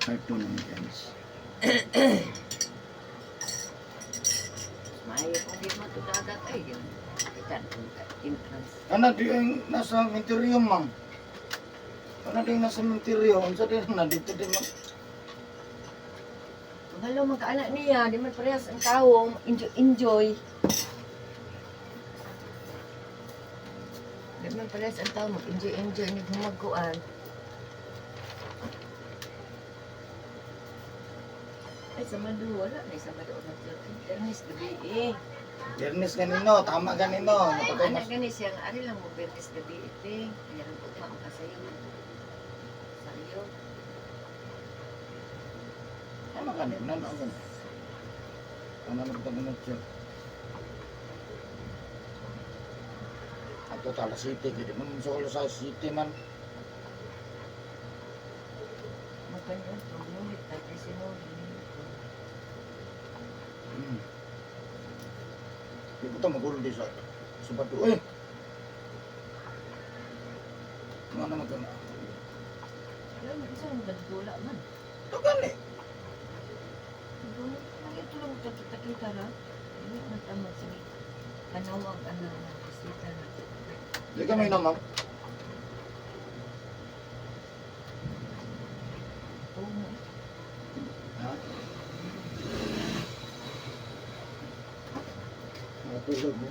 Part 2 naman, guys. Maayo kung di mo ito dagat ay yun. Kita entrance. Ano di yung nasa menteryo, ma'am? Ano di yung nasa menteryo? Unsa din na dito din, ma'am? Mahalo magkaanak niya, di man parehas ang tao, enjoy enjoy. Di man parehas ang tao, mag-enjoy enjoy ni humagkuan. Ay, sa Madu, wala na sa Madu. Biyernes gabi eh. Biyernes ganino, tama ganino. Napagay Anak mas gani siya nga, ari lang mo Biyernes gabi ite. Kaya lang ugma ang kasayo. Sayo. Tama ganino, ano ganino. Ano nagtagunod siya? Ato tala city, gidi man solo sa city man. Magkanya, tumulit, tatay sinuli. Di ko ta magulo di sa Sabado eh. Ano naman ka na? Kaya mag-isa mo ganitula man. Ito gani. Ito lang kita-kita ra. Hindi man tama sige. Kanawag ana nga bisita na. Di kami na, ma'am. Oo nga. Ha? Matulog mo.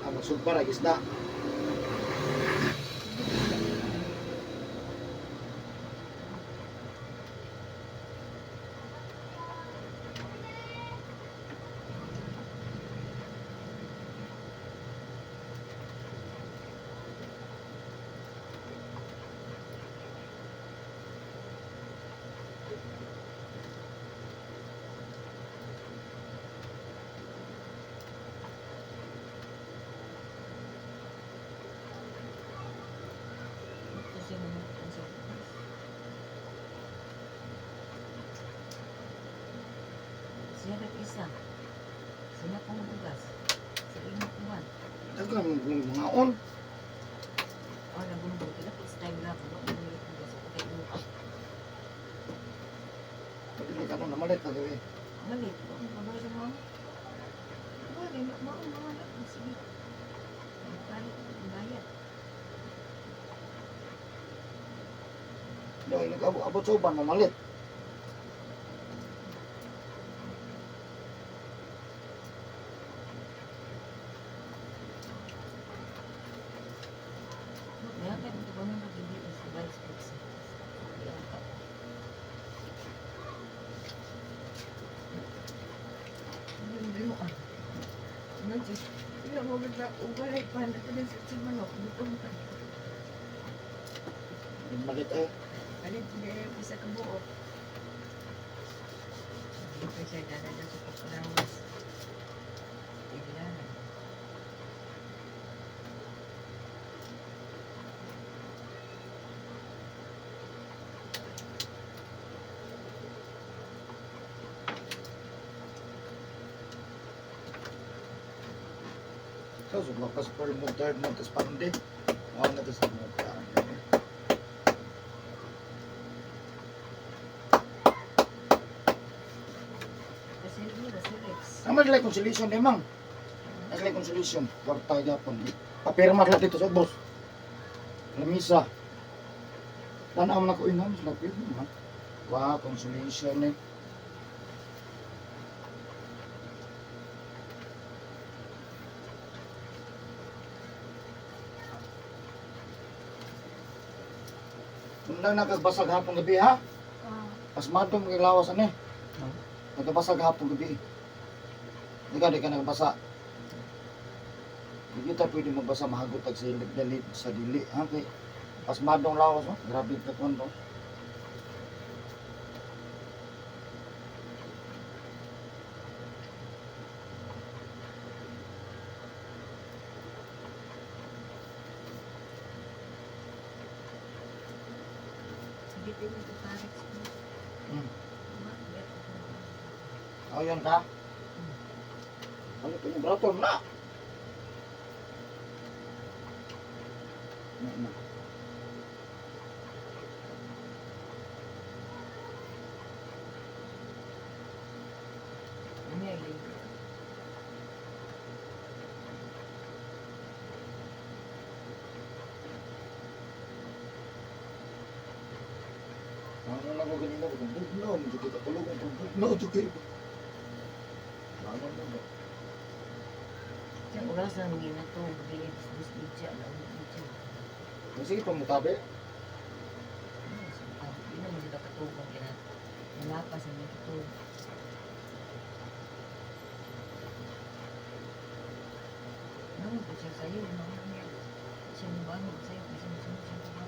Ah, magsugpa ra isda. Kasi naman ang sa Siya nag-isa. Sila pong bugas. Sa imo kuwan. Daghang mga on. Oh, nagumbo. Kila first time na ako. Wala mo yung bugas. Kay mo. Pwede ka na namalit na gabi. Malit. Ang kabalo sa mga. Wala, mao mga na. Sige. Palit, bayad. Dahil nag-abot sa uban, mamalit. Kaya kaya ito kami mag-ibig sa Vice President. Sila mo ba ugalay pa na ito sa manok butong pa. Malit eh. Alin sila yung isa ka buo. Hindi pa siya dala sa pagkalawas. Tiglaran. So, so, pa mo third month, tas parang di. Mga na tas mo ka. Kasi hindi na si Rex. Ang like conciliation di mang. Nagla conciliation. Kwarta gyapon. Papirma lang dito sa ubos. Lamisa. Tanaw na ko inam sa pirma. Wa conciliation eh. Undang nakagbasag hapon gabi ha? Pasmado mo lawas ani. Nagkabasa hapon gabi. Di ka nagbasa. Di kita pwede magbasa mahagot tag silip dali sa dili ha kay pasmadong lawas oh. Grabe ka kon to. Dito yung nagpaparex ko. Oh, yun ka? Ano ito yung brato na? Na, na. Ano yung ligo? Ano lang ko ganina, kung bugnaw, medyo kita tulog, kung bugnaw, medyo kayo. Ano na ba? Sa oras na mga na to, bili bus bidya, alam mo bidya. Ay, sige, pamutabi. Ano, sa di naman sila katubang kaya nalapas ang mga katubang. Ano po siya sa'yo, mga niya. Siya mo ba, mo sa'yo, kasi mo siya siya mo.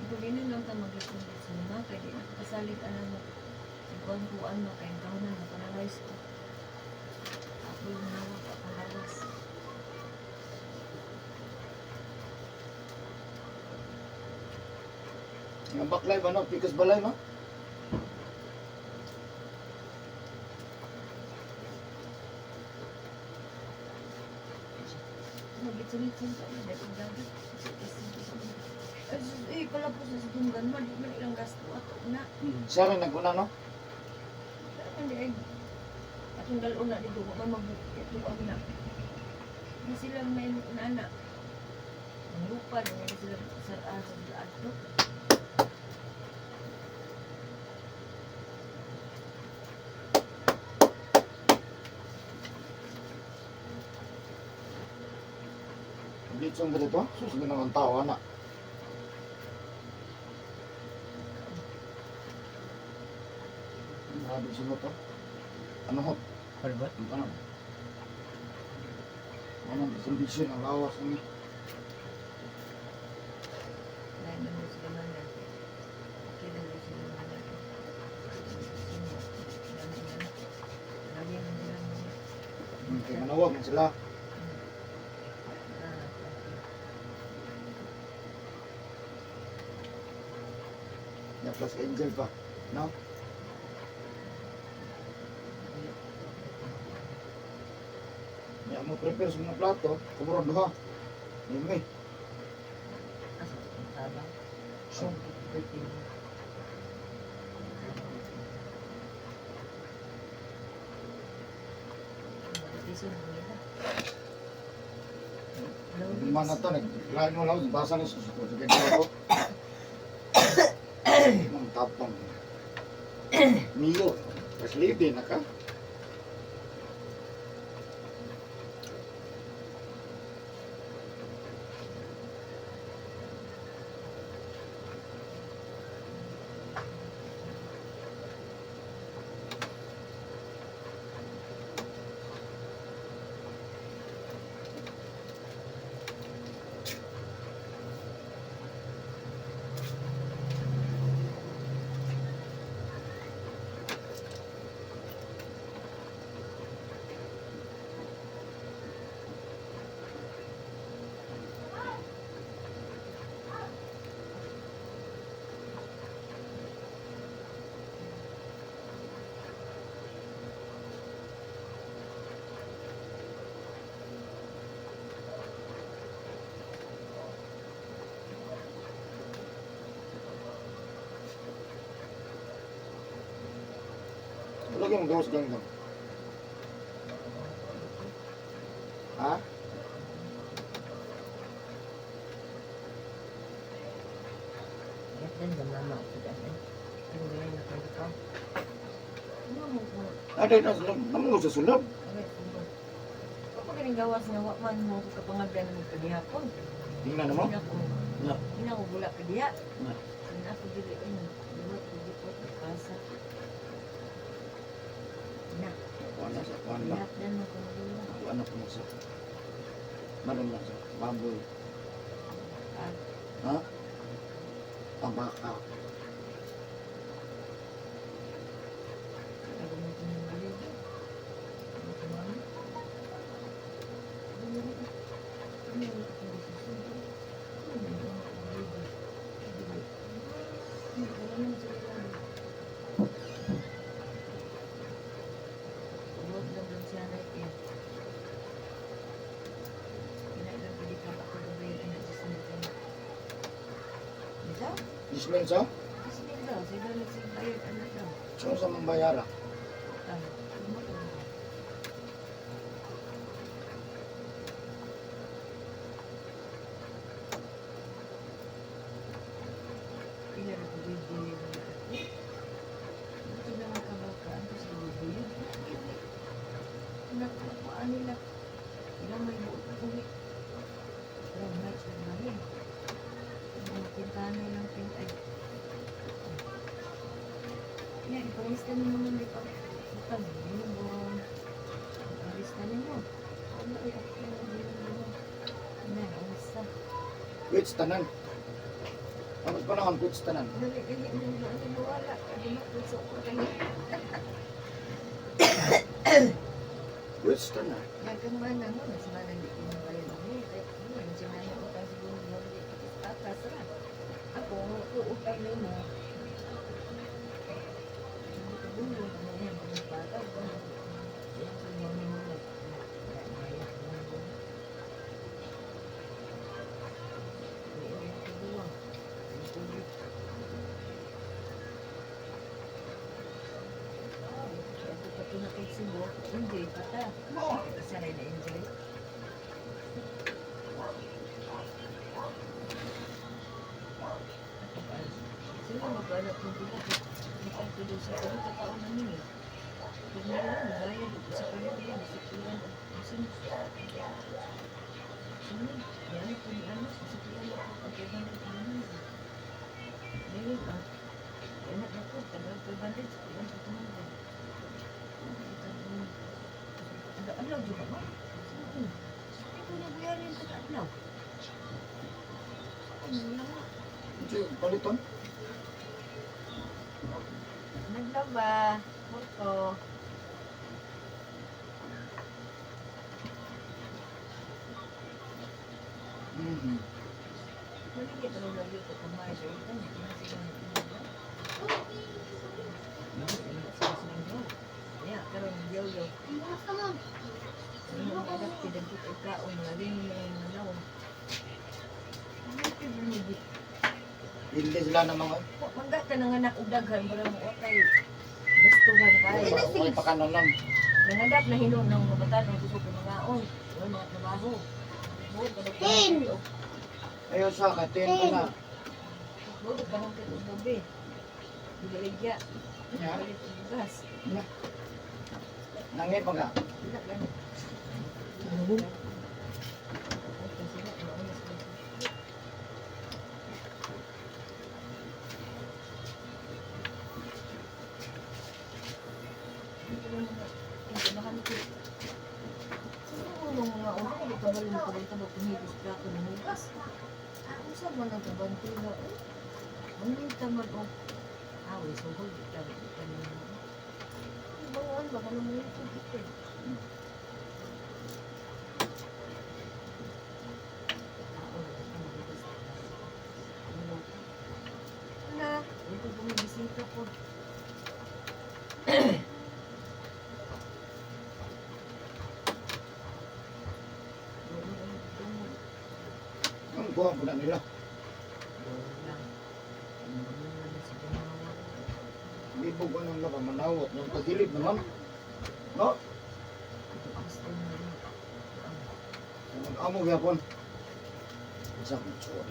Ito lang ta mag-ipon na, kaya di nakasalig alam mo. Si kuan-kuan mo, kaya ikaw na, naparalyze ko. Ako yung nawag, ako lawas. Ang baklay ba, no? Pikas balay, no? Mag-itsun-itsun pa rin, dahil dagat. Eh, pala po sa tunggan, mali man ilang gasto ato na. Siya rin naguna, no? Pero hindi ay, atong dalon na dito, man mag-ito ang na. Na sila may nana. Ang lupa, na sila sa sa ato. Blitsong ba dito? Susunod naman tao, anak. Grabe sunod to. Ano ho? Palbot? Ang tanong. Ano ang kondisyon ang lawas ni? Dahil naman sila man Okay na rin sila man. Lagi man sila man. Kaya manawag na sila. Ya plus angel pa. No? Ya mo prepare sa mga plato, kumuro duha. Nimi. Asa tabang. So, Piso na nila. man na to naglain mo lang basa ni sa sige ko. Mang tapang. Mio, paslibi na ka. Wala kang gawas ganggang. Ha? Yan sa mama ko dyan. Ano ba yan nakalipaw? Ano mo ko? Ada na sulod, namungo sa sulod. Okay, kapag ganing gawas nga wa man mo ko kapangablan mo kagihapon. Tingnan mo. Hindi ako, Na. hindi ako gula kadiya. Na. Hindi ako dili ay dumat ko gipot pasa. Na, Kuan na sa kuan ba? lahat na mo ko magula. Kuan na po sa. Maron lang sa baboy. Ah, Ha? Tabaka. ako mo ko ng bili. Ano ko mama? Ismail sa? Ismail daw, sila nagsibayad anak daw. So sa mang bayara. Utang. Ano? Pila na ko bibili na ako. Ito na mga kabakaan ko sa bibili. Nakuhaan nila. Gamay buot uwi. Pero match na namin. Mga pintana lang pintay. Yan, ipangista ni mo nung ipang utang. Binubong. Ipangista ni mo. Ano ay ako yung binubong. Yan, ang Which tanan? Tapos panahon, which tanan? Dali, dali, dali, dali, wala. Di makusok ko kayo. Which tanan? Dagang mana mo, mas mana di ko mabayad mo. Kaya, ano, si mana utang siguro mo, di atas ra. Ako, uutang nimo. Tulong ano yan, mga bata. Yan, tulong nimo na. Enjoy pa ta. Isa rin na-enjoy. Sila mag-alap ng pila. Nagkatuloy sa pero totoo na niya. Kung meron, bayad sa kanila, sa kilan, sa Ano, yan po ni ano, sa kilan ako, pag-ibang ko ano. Meron ah. Anak na po, tagal 500, sa kilan ko tumanda. Taga-adlaw, di ba ma? Ito na buyarin taga-adlaw. Ano lang ah. Hindi, paliton. Naglaba, multo. Maligid ano lagi ko kumain sa utang, hindi na sila nag-iba. Ya, karon yaw-yaw. Ano mga anak pinagkit ay kaon, mga rin mga naon. Hindi sila na mga Manggata ng anak og daghan para mo otay. Gustuhan kayo. okay pa kanon lang. Nangadap na hinon ng mga bata ng gusto ko mga on. Wala mga trabaho. Ten. Ayaw sa kay ten ko na. Buo ka ng kay gabi. Gibaligya. Ya. Balit og bugas. Nangit pa ka. Wala gani. Ay, kasi na, mauna sila. Ito lang mga- ito, baka nito. Sino mo mga una, hindi ka ba rin makabal-tabag kung higos plato ng hugas? Ah, unsa man ang kabante na, eh? Manginta man, oh. Ah, wala, sugod, di ka, di ka na. Ang bawaan, baka naman ito, ito. Wala, ito bumibisita ko. Ang buha po na nila. Bibog ko nang laba, manawat. Yung tagilid naman. No? Amo gyapon. Sa akong suot.